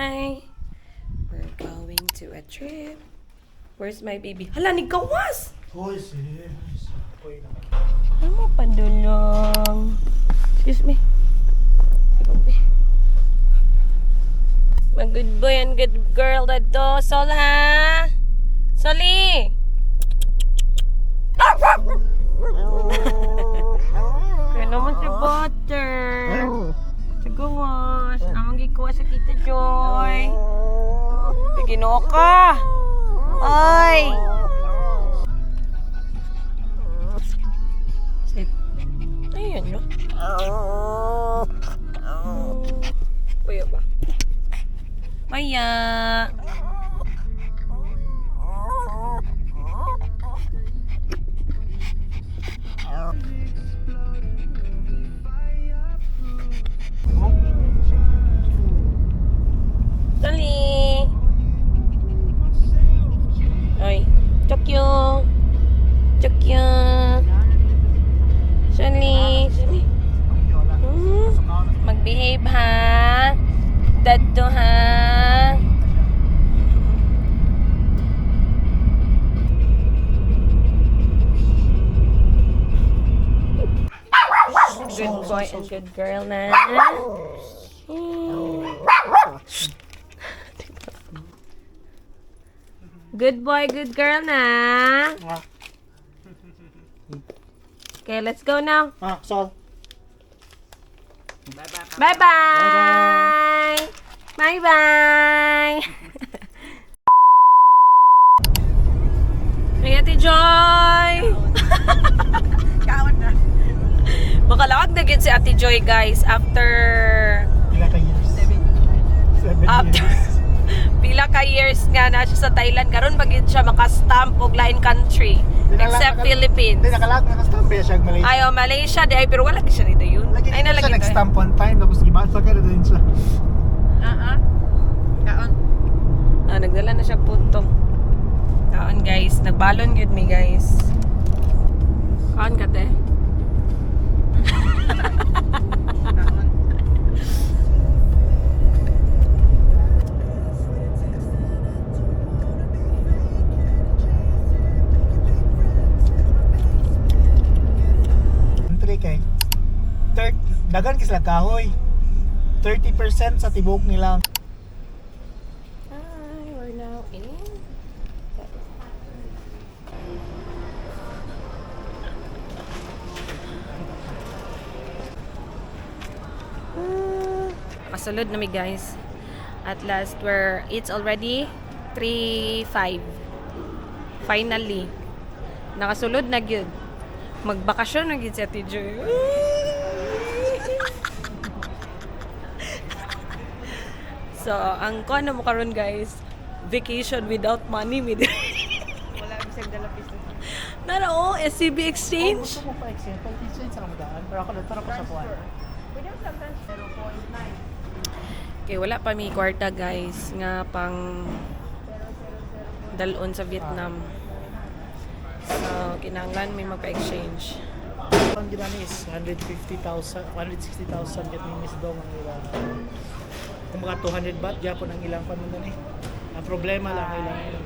Hi! We're going to a trip. Where's my baby? Hala, ni gawas! Hoy, sis. Hoy. Ano mo padulong? Excuse me. My good boy and good girl to. Sol, ha? Soli! Kaya naman si Butter. Si gawas. Amang gikuha sa Tita Joy. Ginoo ka! Ay! Sit. Ayan, no? Kuya ba? Maya! Dali! Ay, Tokyo! Tokyo! Shani! Shani! Mag-behave ha! Dadto ha! Good boy and good girl na. Good boy, good girl na. Okay, let's go now. Ah, Sol. Bye-bye! Bye-bye! Hey, Ate Joy! Kaon na. Makalaag na gid si Ate Joy, guys, after Pila ka years? 7 After years. pila ka years nga na siya sa Thailand karon pag gid siya makastamp og lain country except Philippines. Hindi, nakalag, nakastamp siya sa Malaysia. Ay, oh, Malaysia di ay pero wala gid siya ni yun. Lagi Ay na na siya lagi. nag-stamp one time, tapos gibasa ka na din siya. Ah, ah. Kaon. Ah, nagdala na siya punto. Kaon guys, nagbalon gyud mi guys. Kaon ka te? Kaon. Entry kay third, dagan kisla kahoy. 30% sa tibok nila. Hi, we're now in. Kasulod na mi guys. At last, we're, it's already 3:05. Finally. Nakasulod na gyud. Magbakasyon na gyud si Ate Joy. So, ang kuan na mo karon guys, vacation without money mi. Wala bisag dala piso. Nara oh, SCB exchange. Gusto mo pa example, exchange sa ramadaan, pero ako pero ako sa kuwan. Pwede mo sometimes 0.9. Okay, wala pa mi kwarta guys nga pang dalon sa Vietnam. So, kinahanglan may magpa-exchange. Ang ginani is 150,000, 160,000 Vietnamese dong ang ilang. Kung mga 200 baht, gyapon ang ilang pan man eh. Ang problema lang ang ilang.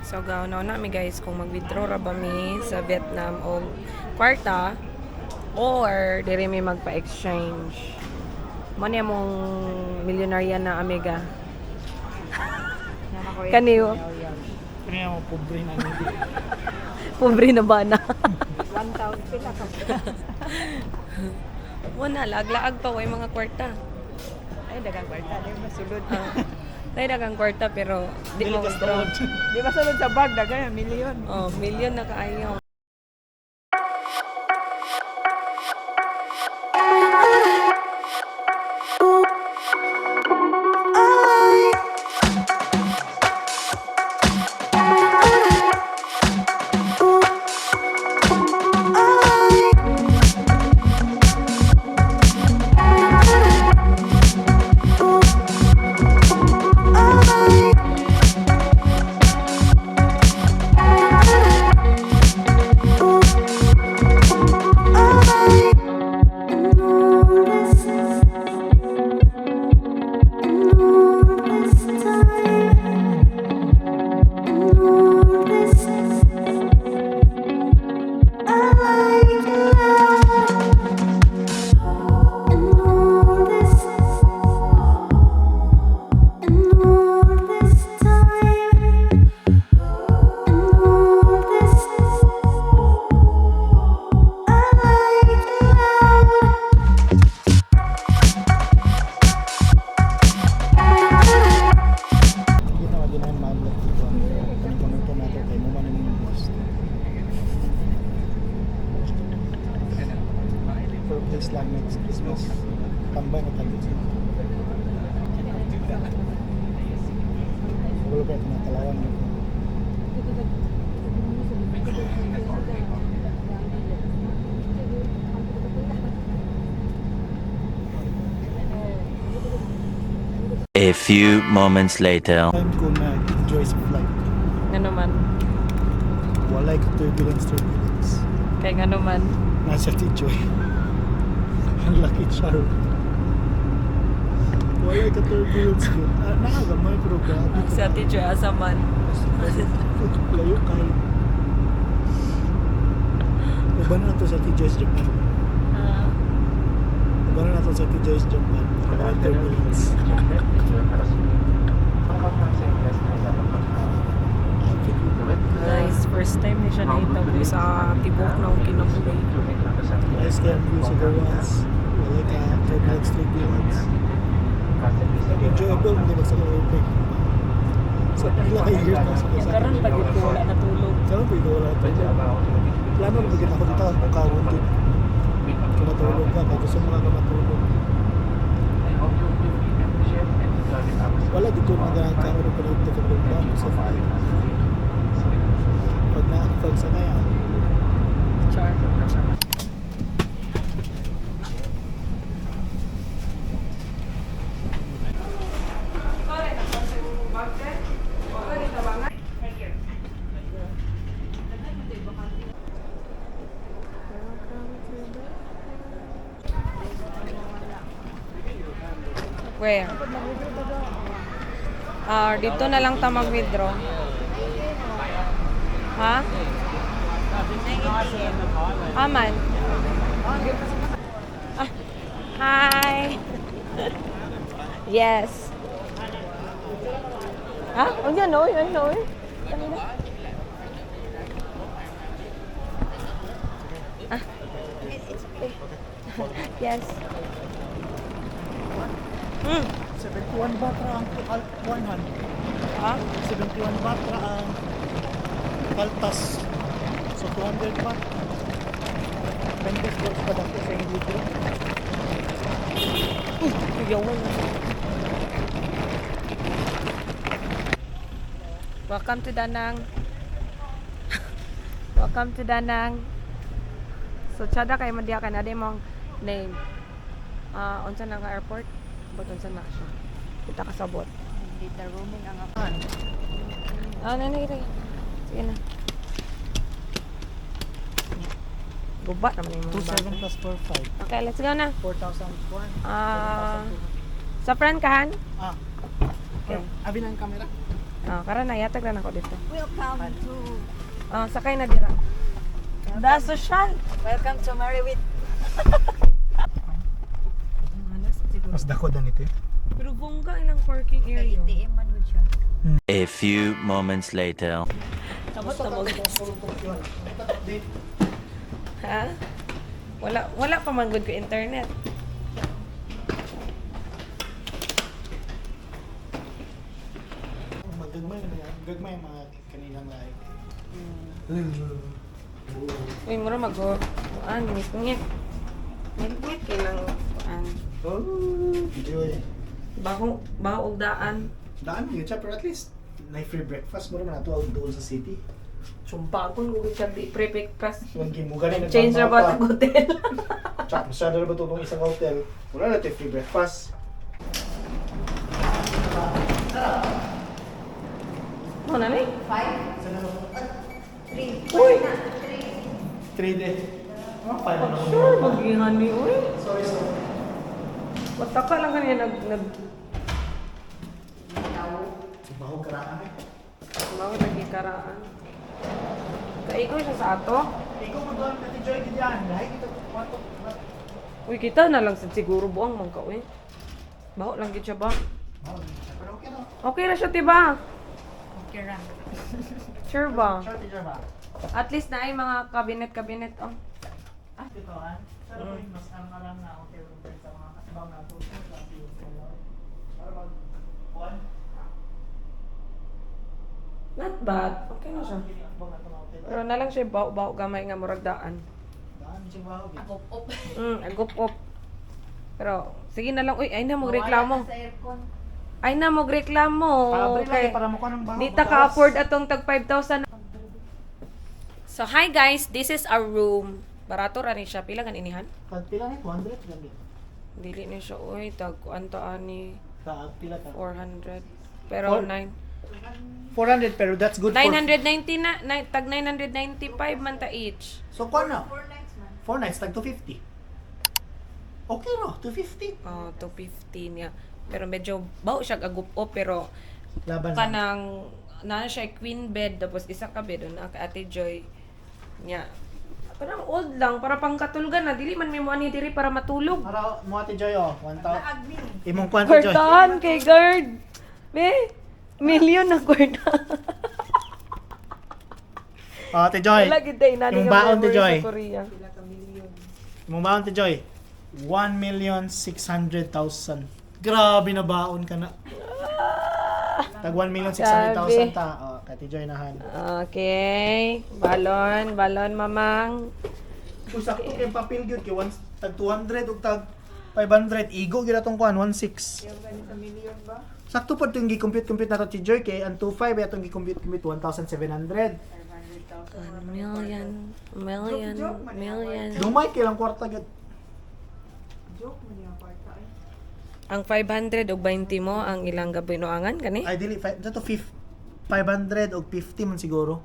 So, gawin na mi guys kung mag-withdraw ra ba mi sa Vietnam o kwarta or diri mi magpa-exchange. Mo niya mong milyonarya na amiga. Kaniyo. Kaya mo pobre na hindi. Pobre na ba na? 1,000 pila ka. Wala, laag-laag pa way mga kwarta. Ay, dagang kwarta. Di masulod. Ah, Dahil dagang kwarta pero di Dili mo ka withdraw. tuod. Di masulod sa bag, dagang milyon. Oh, million na kaayo. Murag na kalawang yun. A few moments later. Time ko na-enjoy sa flight. Nga naman. Walay ka turbulence, turbulence. Kay nga naman. Nasa ti Joy. Ang lucky charm. Walay ka turbulence yun. Ah, nakagamay pero grabe. Si Ate Joy Asaman. Layo kayo. Uban na to sa Ate Joy's Japan. Ah. Uban na to sa Ate Joy's Japan. Para walang turbulence. Guys, first time ni siya nahitabo sa tibok na akong kinabuhi. Nice kaya ang view sa gawas. Walay ka turbulence, turbulence. Enjoyable, hindi magsaka airplane. Sa pila ka years na sa Karon pag ko wala natulog. Karon pa ikaw wala tulog. Plano rin bagay ako dito, mukawon din. Kung matulog ka, kaya gusto mo ka matulog. Wala dito na ganang kaon o palit ka breakdown sa flight. Pag na, pag sa kaya, Char. Where? Ah, dito na lang ta mag-withdraw. Ha? Aman. Ah, hi. Yes. Ha? Oh, yan, oh, yan, oh. Ah. It's okay. Yes. 71 baht ra ang 100. Ha? 71 baht ra ang kaltas. So 200 baht. Depende siguro sa padako sa inyong libro. Yawan. Welcome to Danang. Welcome to Danang. So tsada kay man diha kay na mong name. Ah, unsa na nga airport? But unsa na siya? Kita kasabot. Data roaming ang ako. Ah, nanay rin. Sige na. Guba naman yung mga bata. 27 plus 45. Okay, let's go na. 4,001. Ah, sa friend kahan? Ah. Okay. Abi na ang camera. Ah, karon na yatag na ako dito. Welcome to Ah, sakay na dira. Da social. Welcome to Mariwit. Mas dako dan ito. Pero bongga ilang parking Kay area. ATM man gud siya. A few moments later. Tapos na mag Ha? Wala wala pa man gud ko internet. Magagmay na yan. Gagmay ang mga kaninang lahi. Uy, mura mag kuan ngit-ngit. Ngit-ngit kay nang kuan. Oh, enjoy. Baho baho og daan. Daan yun siya, pero at least na free breakfast mo naman ato ang doon sa city. Sumpakon ko gud di pre-breakfast. Yung gimuga na Change na ba sa hotel? Tsak, masyado na ba itong isang hotel? Wala na ito free breakfast. Mo na ni? 5 3. Uy! 3 day. Mga 5 na Sure, magihan ni uy. Sorry, sorry. Wataka lang kaniya nag nag Baho karaan eh. Mao nagkikaraan. Kaigo siya sa ato. Ikaw mo doon, Ate Joy, ganyan. Dahil kita, kwato. Uy, kita na lang sad siguro buang man ka, uy. Baho lang gid siya ba? Pero okay na. Okay ra siya, tiba? Okay ra. Sure ba? Sure, Ate Joy ba? At least na ay mga cabinet-cabinet, oh. Ito ah. Pero mm. Mas arang-arang na hotel compared sa mga kasabang na ito. Para mag... Kuan? Not bad. Okay na siya. Akbang na ito mga hotel. Pero na lang siya baho-baho gamay nga murag daan. Daan siya baho. eh. Ako op. Agup-op. Pero sige na lang, uy, ay na magreklamo. Sa aircon. Ay na mo reklamo. Paabre lang Okay. eh, para mo ng baho. Di ta ka-afford atong tag 5,000. So hi guys, this is our room. Barato ra ni siya. Pila gan inihan? Pila ni 200 lang yun. Dili ni siya oy tag kuan ta ani Ta pila ta. 400. Pero 9 400 pero that's good for 990 na, tag 995 man ta each. So kuan na? 4 nights man. 4 nights tag 250. Okay ro, 250. Oh, 250 niya. Pero medyo baw siya agup-op pero Laban na. kanang naa siya queen bed tapos isa ka bed na kay Ate Joy niya. Parang old lang para pangkatulgan na dili man may mo ani diri para matulog. Para mo Ate Joy oh, 1,000. Imong kuan Ate Joy. Kwartahan kay guard. Be, million na kwarta. Oh, Ate Joy. Wala gid tay nani Imong nga baon, Ate memory Joy. sa Korea. Imong baon Ate Joy. 1,600,000. Grabe na baon ka na. Tag 1,600,000 ta. Oh, kay Ate Joy nahan. Okay, balon, balon mamang. Kung sakto kay papel gyud kay one, tag 200 ug tag 500 igo gyud atong kuan 16. Sakto pod tong gi-compute compute nato si Joy kay ang 25 ay atong gi-compute compute 1,700. 1 million, million, million. Dumay kay lang kwarta gyud. Ang 500 ug 20 mo ang ilang gabinuangan kani? Ay dili fi- dato 500 og 50 man siguro.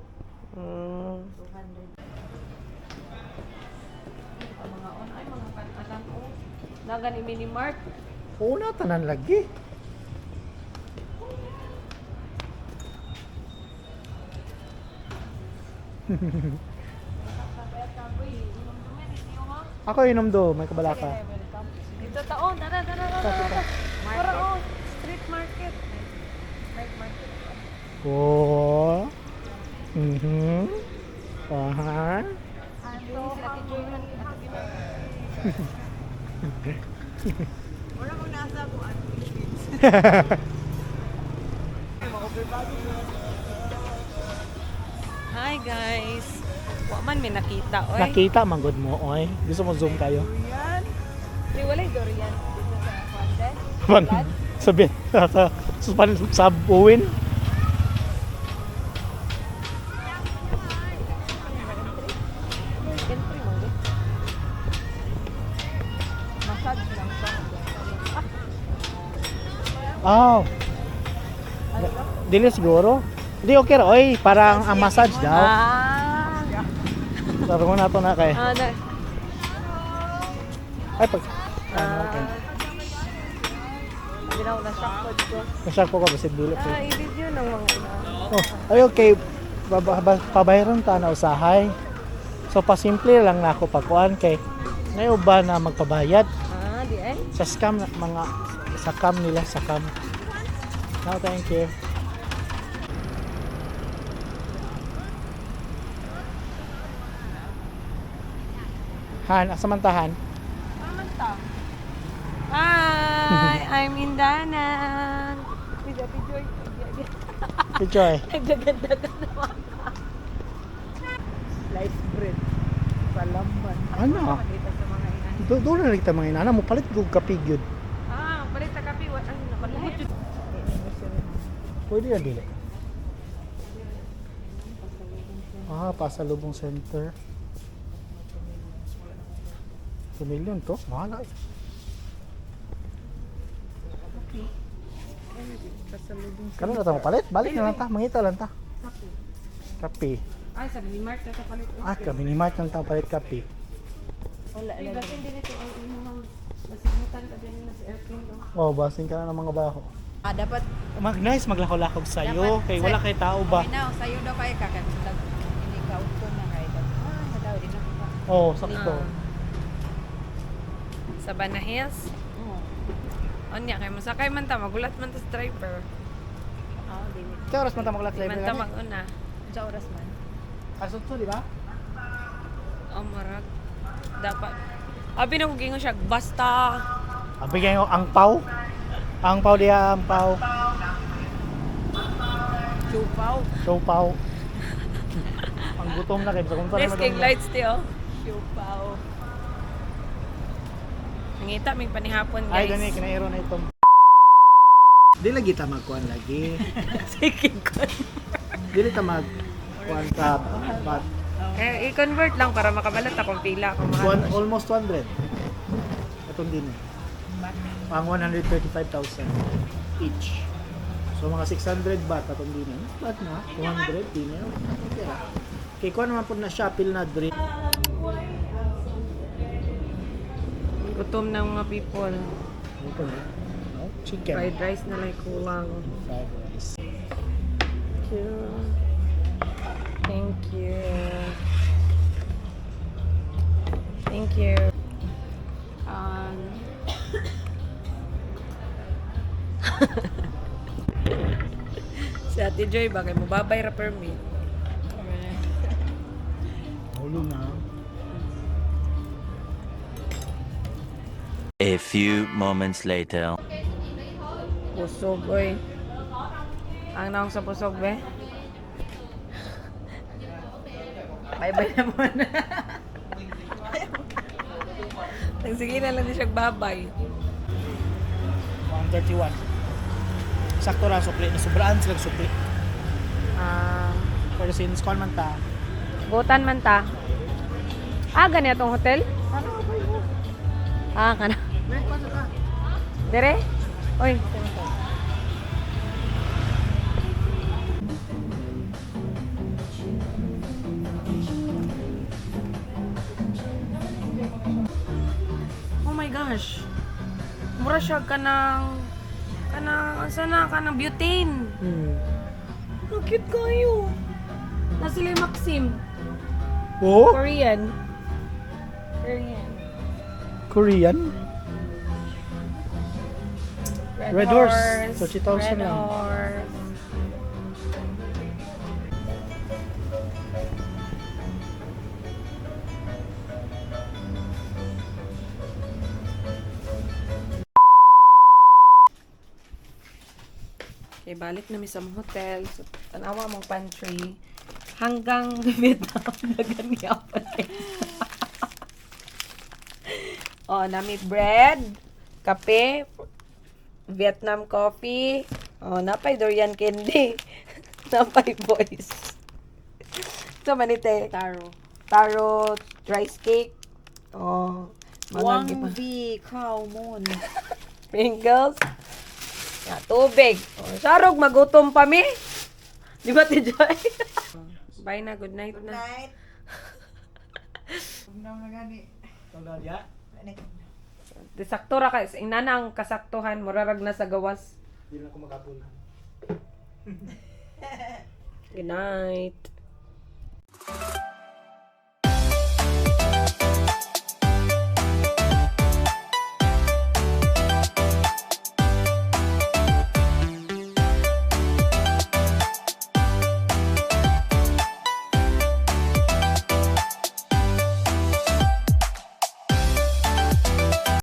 Mga on ay mga panalam o. Naga ni mini mart. Una tanan lagi. Ako inom do, may kabalaka. Ito taon, tara tara tara. Tara. Para oh, street market. Night market. Oh. Aha. Si Ate Joy man, Ate Joy. Wala mo nasa kung ano Philippines. Hi guys. Wa man may nakita oy. Nakita man gud mo, oy. Gusto mo zoom kayo? Yan. Di walay durian dito sa Kwande. Pan, sabi sa sa sa, sa buwin. Entry mo di. Massage lang siya. Oh. Dili siguro. Di okay ra oy, parang ang massage daw. Ah. Sabi ko na to na kay. Ah, na. Ay pag ano okay. Hindi na ako na-shock po ko. Masyag po ko basid dili ko. Ah, i-video ng mga ina. Oh, ay okay. Pabayron ta na usahay. So pasimple lang na ako pagkuan kay ngayon ba na magpabayad Ah, di ay. sa scam na- mga sa cam nila sa cam. No, thank you. Han, asa man ta, Han? Hi, I'm Indanan. With Ate Joy. Si Joy. Nagdaganda ka naman. Sliced bread. Palaman. Ano? Dito sa mga ina. Doon na rin mga inana mo palit og kape gyud. Ah, palit sa kape. Ay, nakalumot yun. Pwede na dili. Ah, pasalubong center. 2 million to? Mahal ay. Karon na ta palit? Balik na lang ta, mangita lang ta. Kape. Ay, sa minimart na sa palit. Ah, ka minimart lang ta palit kape. Wala Ay, basin din ito ang imong masimutan ka din na sa airplane. No? Oh, basin ka na ng mga baho. Ah, dapat Mag nice maglakaw-lakaw sayo Dapat kay wala kay tao ba. Okay na, sayo daw kayo kakantag. Hindi ka auto na kayo. Ah, daw din ako. Oh, sakto. Ah. Sa Banahils. Oo. Onya, kay masakay man ta, magulat man ta sa driver. Ah, dili. Sa oras man ta maglat Di man ta mag-una. Sa oras man. Asot di ba? Oh, marag. Dapat. Abi na ko gingon siya, basta. Ang bigay ko ang pau. Ang pau diya, ang pau. Chupaw. Siopaw. Ang gutom na kay kung Next king lights ti oh. Chupaw. Nangita may panihapon Ay guys. dani kinairo na itong. Di lagi ta magkuan lagi. Sige, kon. Dili ta mag kuan sa baht. Eh, i-convert lang para makabalat akong pila. Kung mahal One, ba siya. almost 200. Itong din eh. Pang 135,000 each. So mga 600 baht atong din eh. Baht na, 200 din eh. Okay ra. Kay kuan naman po na siya pil na drink. Gutom ng mga people. Ito na. No? Chicken. Fried rice na lang kulang. Fried rice. Thank you. Thank you. Thank you. Si Ate Joy, bagay mo babay ra permit. Hulo na. A few moments later. Busog, oy. Ang naong sa busog, be. Bye-bye na muna. Sige na lang di siya babay. 131. Sakto ra supli. Nasubraan sila supli. Ah, Pero since kuan man ta, butan man ta. Ah, gani atong hotel? Ah, kana. may kuan sa ta. Dere? Oy. Oh my gosh. Mura siya kanang asa na kanang butane. Ang cute kayo. Na sila yung Maxim. Oh, Korean. Korean. Korean. Red Horse. 30,000 Red lang. Horse. Okay, balik na mi sa mong hotel. So, tanawa mong pantry. Hanggang Vietnam na ganyan. Oh, nami bread, kape, Vietnam coffee. Oh, napay durian candy. Napay boys. So, manite. Taro. Taro, rice cake. Oh, mga Wang gipa. V. Cow Moon. Pringles. Ya, tubig. Oh, sarog, magutom pa mi. Di ba, Ti Joy? Bye na, good night na. Night. Huwag na gani. Tawag ya. Di sakto ra ka. Inana ang kasaktuhan, murarag na sa gawas. Di na ako makapul. Good night.